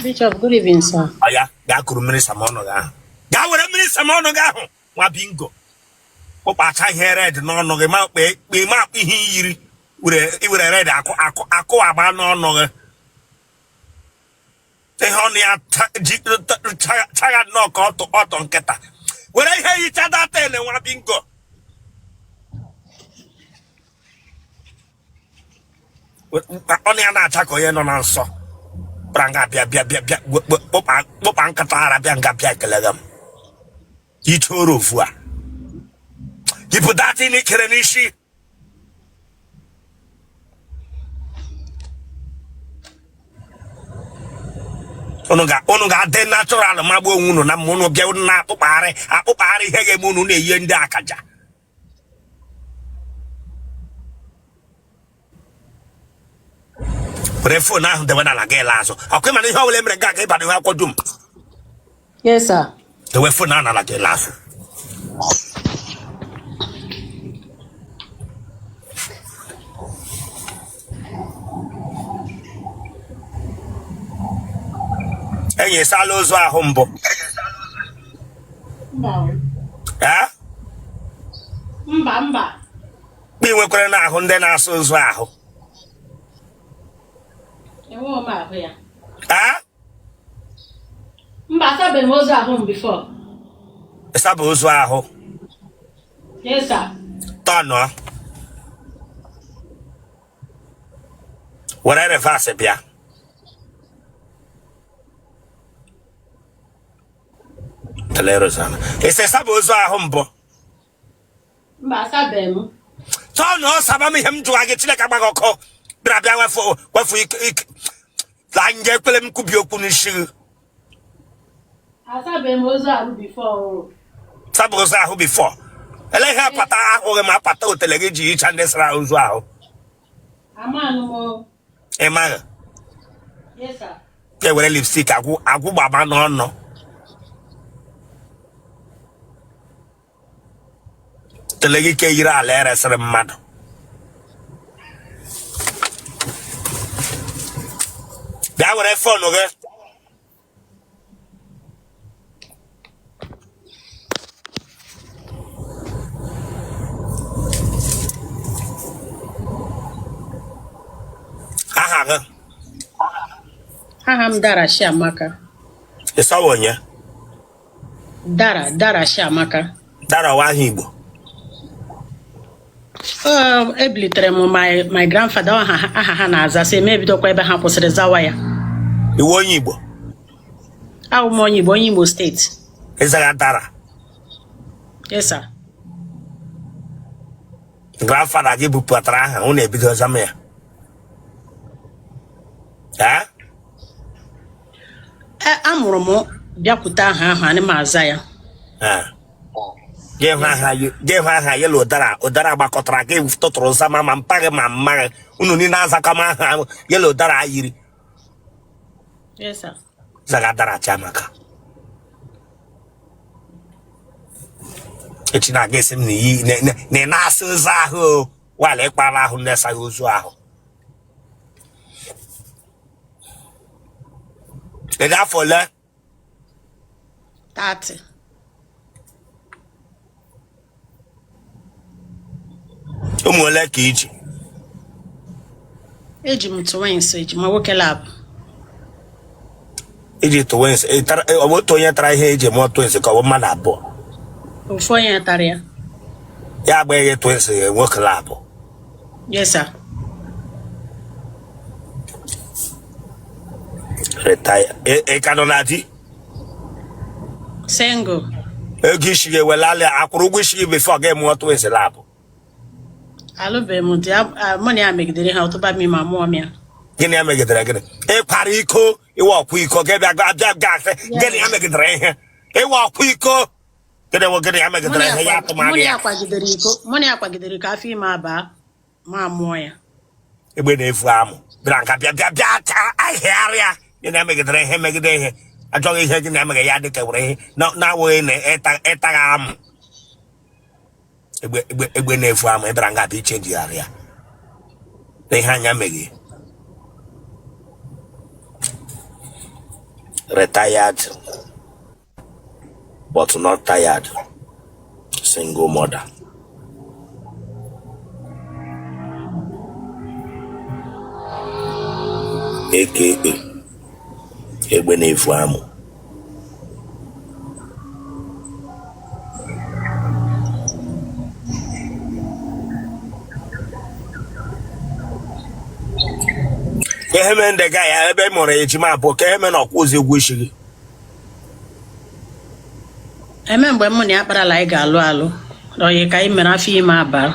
Bishop, good evening, sir. Oya, gaa kuru mmiri sama ọnụ gị ahụ. Gaa were mmiri sama ọnụ gị ahụ. Nwa bingo. Kpụkpacha ihe red n'ọnụ gị ma kpee kpee ma akpụ ihe yiri were iwere red akụ akụ akụ agba n'ọnụ gị. Ihe ọnụ ya ji chagha nnọọ ka ọtụ ọtụ nkịta. Were ihe hicha data ele nwa bingo. Ọnụ ya na-acha ka onye nọ na nsọ bịara nga bịa bịa bịa bịa kpụkpa nkịta ara bịa nga bịa kelega m ichoro ofu a yipụ that thing ikere n'isi. Unu ga-adị natural magbuo onwe unu na mma unu bịa unu na-akpụkpagharị akpụkpagharị ihe ga-eme unu na-eyi ndị akaja. Were phone ahụ dewe n'ala gị laa azụ. Ọkwa mana ihe ọbụla emere nga aga ịba n'ihu akwụkwọ dum. Yes, sir. Dewe phone ahụ n'ala gị laa azụ. Enyi, ịsala ozu ahụ mbụ? Mba. Ee? Mba, mba. Ị nwekwara na ahụ ndị na-asa ozu ahụ? Enweghị m ahụ ya. Ee? Mba, asabeghị m ozu ahụ m before. Ịsaba ozu ahụ? Yes, sir. Tọnụọ. Were reverse bịa. Ị sị ịsaba ozu ahụ mbụ? Mba, asabeghị m. Tọnụ saba m ihe m jụwa gị. Chineke agba gị ọkụ. Bịara bịa wefu wefu ike ike la nje ekpere m kwubi okwu n'isi gị. Asabeghị m ozu ahụ before. Saba ozu ahụ before. Ele ihe apata ahụ gị ma apata otele gị ji hicha ndị sara ozu ahụ? Amanụ m. Ị maghị? Yes, sir. E were lipstick agwụ agwụ gbaba n'ọnụ. Otele gị ka yiri ala eresịrị mmadụ. Bịa were phone gị. Aha gị? Aha m Dara Chiamaka. Ị sị ọ wụ onye? Dara, Dara Chiamaka. Dara ọ wụ aha Igbo? Ebilitere m my grandfather aha ha na-aza sị m ebidokwa ebe ha kwụsịrị zawa ya. Ị wụ onye Igbo? Awụ m onye Igbo, onye Imo steeti. Ị zara Dara? Yes, sir. Grandfather gị bupụtara aha unu ebido zama ya? Ee? Amụrụ m bịakwute aha ahụ, ana m aza ya. Gị hụ aha yellow ụdara ụdara gbakọtara gị tụtụrụ zama ma mpa gị ma mma gị unu niile azakama aha yellow ụdara yiri. Yes, sir. Zaga Dara Chiamaka. Echi na-aga esi m na iyi na ị na-asa ozu ahụ wala ịkpara ahụ na-asaghị ozu ahụ. Ị dị afọ ole? 30. Ụmụ ole ka i ji? Eji m twins, ejima nwoke labụ. I ji twins, ọ bụ otu onye tara ihe eji mụọ twins ka ọ bụ mmadụ abụọ? Ofu onye tara ya. Ya agbaghị twins nwoke labụ? Yes, sir. Retire. Ị ka nọ na di? Single. Ego isi gị ewelala akwụrụ ụgwọ isi gị before gị mụọ twins labụ? Alụbeghị m di, mụ na ya megidere ha ọtụba m ma mụọ m ya. Gịnị ya megidere gịnị? Ị kwara iko, ị wụ ọkwa iko gị bịa bịa gasị gịnị ya megidere ihe? Ị wụ ọkwa iko gịnị wụ gịnị ya megidere ihe ya atụmatụ Mụ na ya? ya kwagidere iko, mụ na ya kwagidere iko afọ ime abaa ma mụọ ya. Egbe na-efu amụ bịara nka bịa bịa bịa taa ahịarịa gịnị ya megidere ihe megide ihe achọghị ihe gịnị ya megide ya dịka were ihe na-awụghị na ịtaghị amụ egbe egbe egbe na-efu amụ ị bịara nga abịa ichenjigharị ya na ihe anya meghe. Retired but not tired, single mother. Aka egbe na-efu amụ. Ka ihe mere ndị ga ya ebe ị mụrụ ejima abụọ, ka ihe mere na ọ kwụzi ụgwọ isi gị? Eme mgbe mụ na ya kparala anyị ga-alụ alụ, oyi ka anyị mere afọ ime aba.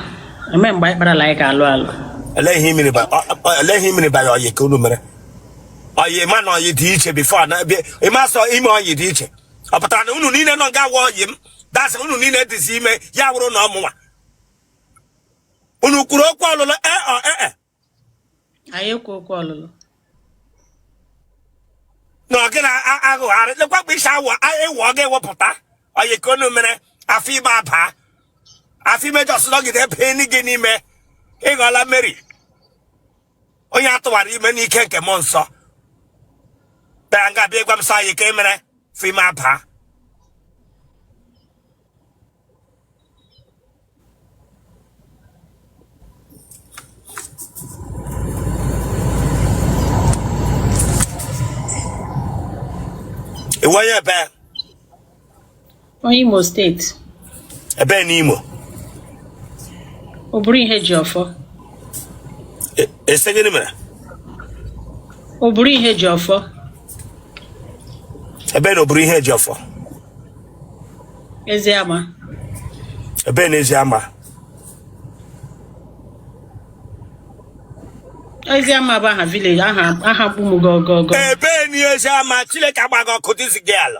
Eme mgbe anyị kparala anyị ga-alụ alụ. Elee ihe i mere bara oyi ka unu mere oyi? Ma na oyi dị iche before na ịma sọ ime oyi dị iche. Ọ pụtara na unu niile nọ nga wa oyi m dasị unu niile dịzi ime ya wụrụ na ọmụnwa unu kwuru okwu ọlụlụ? E ọ e e Anyị ekwu okwu ọlụlụ. Na ọ gị na-aghụgharị lekwa mgbe isi awọ ewu ọ ga-ewepụta oyi ka unu mere afọ ime aba afọ ime just nọgide ebe gị n'ime ịghọla Mary onye a tụwara ime n'ike nke mmụọ nsọ bịara nga bịa gwa m sị oyi ka e mere afọ ime aba. Ị wụ onye ebe? Onye Imo State. Ebe n'Imo? Ọ bụrụ ihe ji ọfọ. Ese gịnị mere? Ọ bụrụ ihe ji ọfọ. Ebe na ọ bụrụ ihe ji ọfọ? Eziama. Ebe na Eziama? Eziama bụ aha village, aha aha mkpumu gogogo. Ebe na Eziama? Chineke agba gị ọkụ, this girl.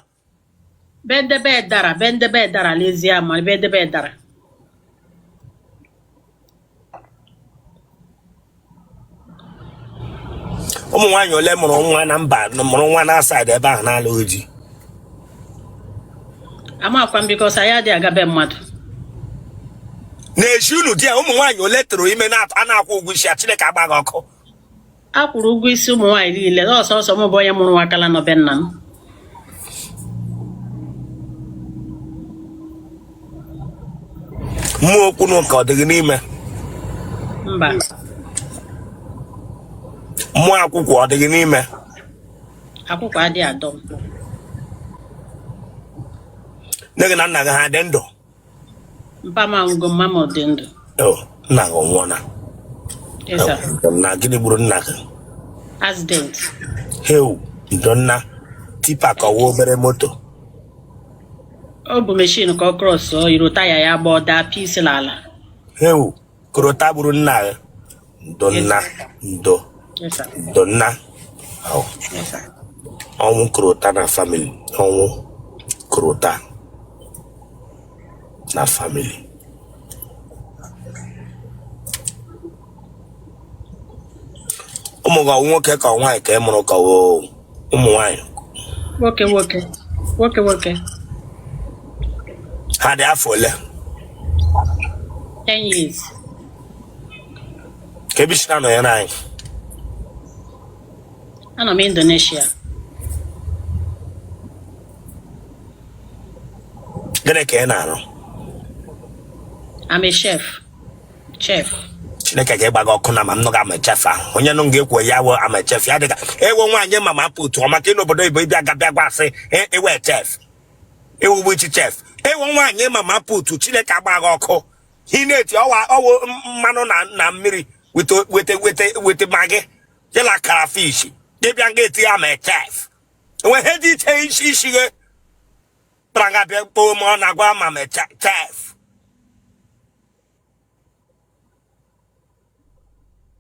Bendebe dara, bendebe dara l'Eziama, bendebe dara. Ụmụ nwaanyị ole mụrụ nwa na mba mụrụ nwa na side ebe ahụ na-alụghị di? Amakwa m because anyị adịghị aga be mmadụ. Na-eji unu di ya, ụmụ nwaanyị ole tụrụ ime a na-akwụ ụgwọ isi ya? Chineke agba gị ọkụ. A kwụrụ ụgwọ isi ụmụ nwaanyị niile, ọsọsọ m bụ onye mụrụ nwa kala nọ be nna m. Mmụọ okwu na ụka ọ dị gị n'ime? Mba. Mmụọ akwụkwọ ọ dị gị n'ime? Akwụkwọ adịghị adọ m. Nne gị na nna gị ha dị ndụ? Mpa m anwụgo, mma m dị ndụ. Nna gị nwụọna? Na gịnị gburu nna gị? Accident. Heu, ndo nna. Tipper ka ọ wụ obere moto? Ọ bụ machine ka ọ cross iro taya ya gba, ọ daa pisi n'ala. Heu, korota gburu nna gị. Ndo nna, ndo. Ndo nna. Ọnwụ korota na family, ọnwụ korota na family. Ụmụ gị ọ nwoke ka ọ nwaanyị ka ị mụrụ ka ọ ụmụ nwaanyị? Nwoke, nwoke, nwoke, nwoke. Ha dị afọ ole? 10 years. Ka ebe i si na-anọnyere anyị? Anọ m Indonesia. Gịnị ka ị na-arụ? I'm a chef. Chef. Chineke ga-agba gị ọkụ na ma m nụga ama chef ahụ onye nụ ga-ekwo ya wụ ama chef ya dịka ewo nwaanyị mama put ọ maka n'obodo oyibo ịbịa ga bịa gwa sị ewe chef ewu bụ ichi chef ewo nwaanyị mama put. Chineke agba gị ọkụ. Ị na-eti ọwa ọwụ mmanụ na mmiri wete wete wete wete Maggi jela crayfish dịbịa nga eti ya ma chef enwe ihe dị iche isi isi gị tara nga bịa kpoo ma ọ na-agwa ma ma chef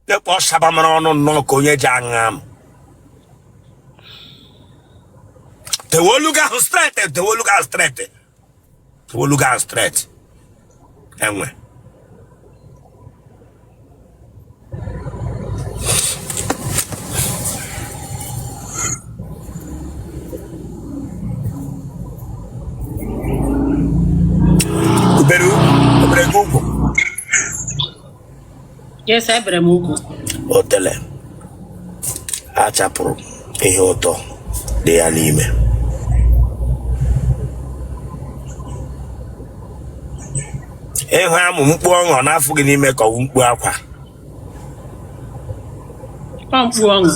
lekpọ shabamara ọnụ nnọọ ka onye ji aṅa m. Dewe olu gị ahụ straight, dewe olu gị ahụ straight, dewe olu gị ahụ straight. Enwe obere gị ugwu? Yes, ebere m ugwu. Otele achapụrụ ihe ụtọ. Dị ya n'ime. Ịhụ amụ mkpu ọṅụ ọ na-afụ gị n'ime ka ọ wụ mkpu akwa? Ọ mkpu ọṅụ.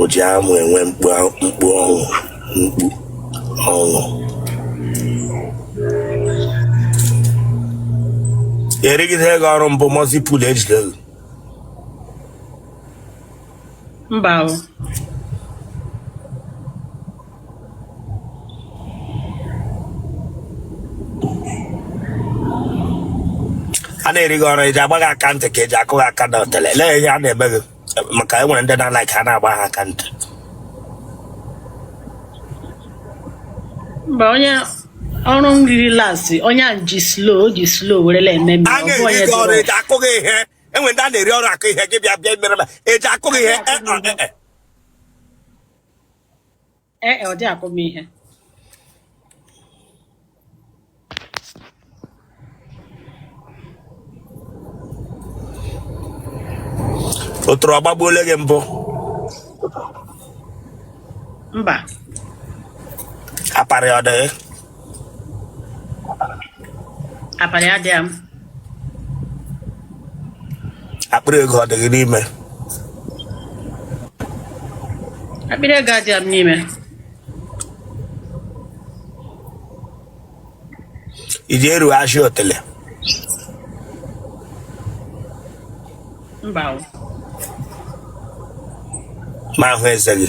O ji amụ enwe mkpu mkpu ọṅụ, mkpu ọṅụ. Erigide gị ọrụ mbụ mọzipul ejide gị? Mba o. A na-eri gị ọrụ, eji agba gị aka ntị ka eji akụ gị aka n'otele? Lee ihe a na-eme gị, maka e nwere ndị na-alike ha na-agba ha aka ntị. Mba, onye ọrụ m riri last, onye a ji slow, o ji slow werela eme m. A na-eri gị ọrụ, eji akụ gị ihe? Enwe ndị a na-eri ọrụ akụ ihe. Gị bịa bịa mere ma eji akụ gị ihe? Ee, ọ dị akụ m ihe. Otoro ọgbagbuole gị mbụ? Mba. Aparị ọ dịghị? Aparị adịghị m. Akpịrị ego ọ dị gị n'ime? Akpịrị ego adịghị m n'ime. I ji eru azị otele? Mba o. Ma ahụ eze gị.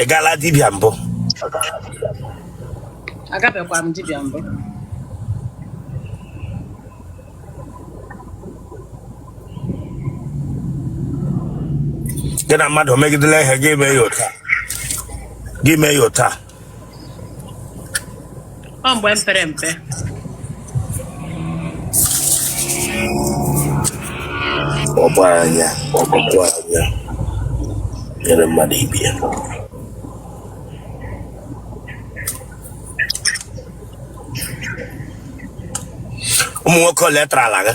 Ị gaala dibịa mbụ? Agabekwa m dibịa mbụ. Gị na mmadụ megidela ihe, gị mee ya ụta, gị mee ya ụta? Ọ mgbe m pere mpe. Ọgba anya, ọgbakwa anya nyere mmadụ ibe ya. Ụmụ nwoke ole tara ala gị?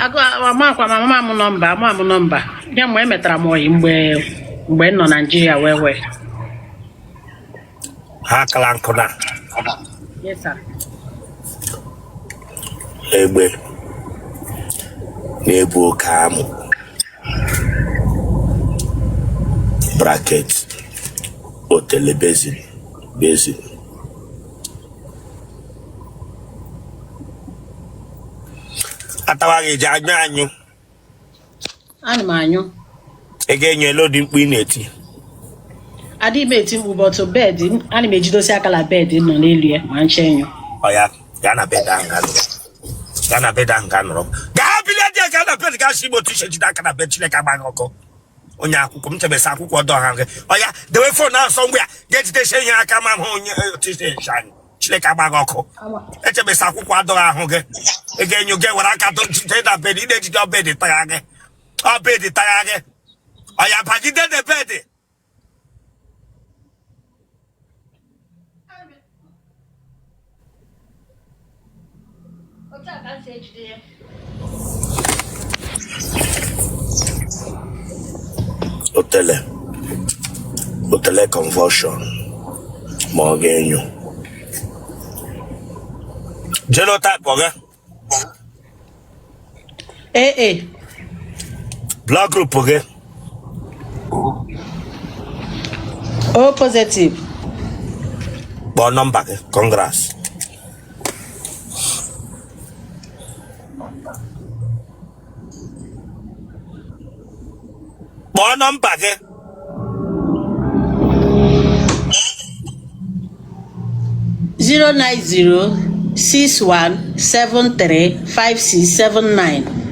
Agụ amakwa m, ama m nọmba, ama m nọmba ya. Mgbe emetara m oyi, mgbe m nọ Naijiria wee wee. Ha akala nkụ na? Yes, sir. Egbe na-ebu oke amụ, bracket, otele, basin, basin. Atawa gị, ji anyụ anyụ? Ana m anyụ. Ị ga-enyo elu ụdị mkpu ị na-eti? Adịghị m eti mkpu, but bed, ana m ejidosi aka na bed nọ n'elu ya ma nche enyo. Ọ ya gaa na bed ahụ, gaa nọrọ. Gaa na bed ahụ, gaa nọrọ. Gaa bilie dị, gaa na bed, gaa si igbo otu isi jide aka na bed. Chineke agba gị ọkụ. Onye akwụkwọ m chebesa akwụkwọ ọdọ ha gị. Ọ ya dewe phone ahụ sọ mgbe ya ga-ejidesi ihe aka ma hụ onye otu isi eji anyị. Chineke agba gị ọkụ. Echebesa akwụkwọ adọghị ahụ gị. Ị ga-enyo gị were aka jide na bed, ị na-ejide ọ bed tagha gị, ọ bed tagha gị. Ọ ya bagide na bed. Otu a ka m si ejide ya. Otele, otele convulsion ma ọ ga-enyo. Genotype ọ gị? AA. Blood group gị? O positive. Kpọọ nọmba gị. Congrats. Kpọọ nọmba gị. 09061735679.